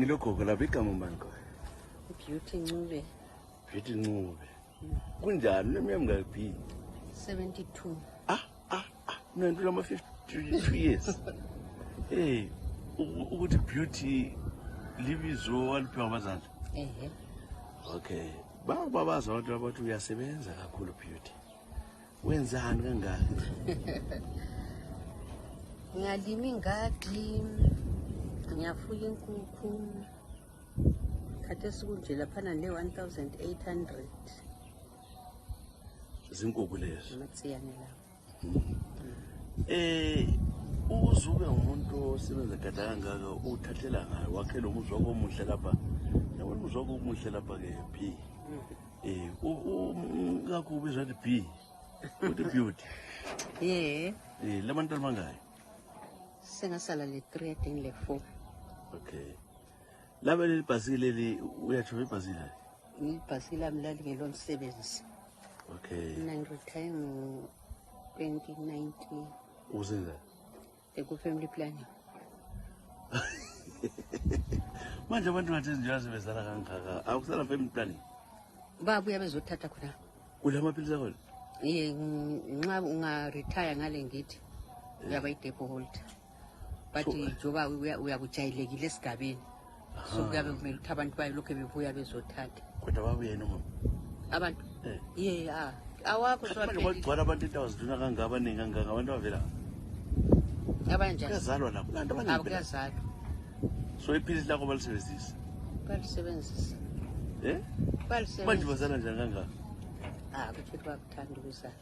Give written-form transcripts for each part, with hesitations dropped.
Ngilogogo lapha, igama ubani khona? Beauty Ncube. Beauty Ncube. Kunjani, uneminyaka mingaki? 72. Ah ah ah, mina ngidlula ama 52 years. Hey, ukuthi Beauty libizo waliphiwa abazali? Ehe. Okay. Bababaza abantu abathi uyasebenza kakhulu Beauty. Wenzani kangaka? Ngiyalima ingadi, ngiyafuya inkukhu. Khathesi kunje laphana le 1800. Zinkukhu lezo. Amatsiyane lawo. Ukuze ube ngumuntu osebenza gada kangaka, uthathela ngayo wakhele umuzi wakho omuhle lapha. Yabona umuzi wakho omuhle lapha ke B. Ngakho ubizwa ukuthi B. Uthi Beauty. Yeah. Labantwana bangaki? Sengasala le 3 ading le 4. Okay. Laba leli bhasikili leli, uyatshova ibhasikili? Ibhasikili lami lalingelomsebenzi. Okay. Mina ngiretire ngo-2019. Usenza? Ku-family planning. Manje abantu ngathi nje sebezala kangaka, akusala family planning? Babuya bezothatha khona. Kula amaphilisi akhona? Ye, nxa ungaretire ngale ngithi uyaba i-depo holder. But njengoba uyakujayelekile esigabeni, so kuyabe kumele ukuthi abantu baye lokhu bebuya bezothatha. Kodwa babuye noma? Abantu? Ye, ah, awakho. Manje kwagcwala abantu indawo ziduna kangaka, abaningi kangaka, abantu abavela. Abanjani? Kuyazalwa lapho. Abantu abaningi. Abo kuyazalwa. So iphilisi lakho balisebenzisa? Balisebenzisa. Eh? Balisebenzisa. Manje bazala njani kangaka? Ah, kuthi bakuthanda ukuzala.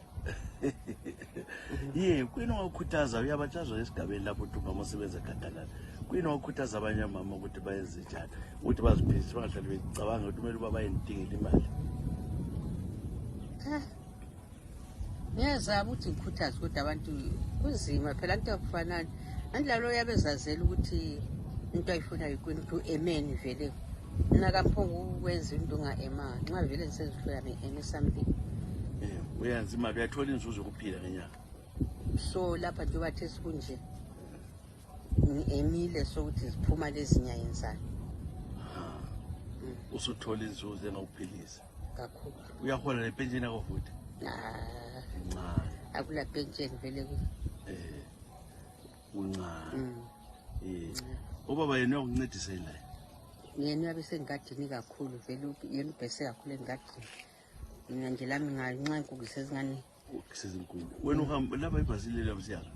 Ye, kuyini ongakhuthaza, uyabatshazwa esigabeni lapho uthi umama osebenza gadalala. Kuyini ongakhuthaza abanye amama ukuthi bayenze njani? Ukuthi baziphilise bangahlali becabanga ukuthi kumele uba bayendingela imali. Ah. Ngiyazama ukuthi ngikhuthaze, kodwa abantu kunzima phela, into akufanani. Andla lo yabezazela ukuthi into ayifunayo kwini, ukuthi u-emeni vele. Mina kamphongo ukwenza into unga-ema, nxa vele ngisezihlola ngi-eme something. Uyenza imali, uyathola inzuzo yokuphila ngenyanga. So lapha njengoba thesi kunje ngi-emile, sokuthi ziphuma lezi nyayenzani. Usuthola inzuzo engakuphilisa. Kakhulu. Uyahola nepensheni yakho futhi? Ah, Incane. Akula pensheni vele. Uncane. Ubaba yena uyakuncedisa yini laye? Yena uyabe sengadini kakhulu vele, yena ubhese kakhulu engadini. Mina nje lami nxa inkukhu sezingane. Sezinkulu. Wena uhamba lapha ibhasili leli abusiyaka?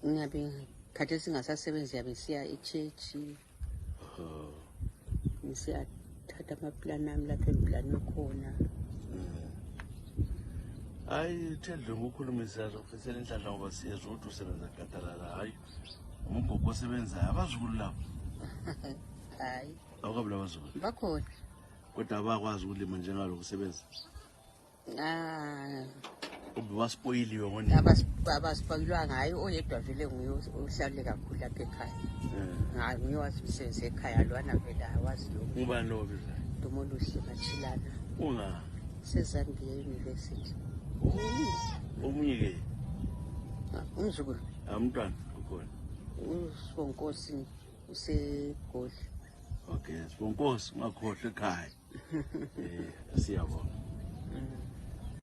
Ngiyabe khathesi singasasebenzi, yabe siya e-church. Ngisiyathatha amaplani ami lapho engiplane khona. Hayi, Thedle, ngokukhulumisa ufisela inhlanhla ngoba siyezwa ukuthi usebenza gadalala. Hayi, umgogo osebenzayo, abazukulu lapho? Hayi. Awukabi labazukulu? Bakhona. Kodwa abakwazi ukulima njengalokhu usebenza? Ah. Ubaspoyiliwe ngonini? Abaspoyilwanga, hayi, oyedwa vele nguye ohlale kakhulu lapha ekhaya. Hayi, nguye wazi umsebenzi ekhaya, lwana vele awazi lo. Ngubani lo obizayo? Dumoluhle Machilana. Unga? SeZambia University. Omunye ke? Umzukulu. Umntwana ukhona. USibonkosi useGoli. Okay, Sibonkosi, ungakhohlwa ekhaya. Siyabonga.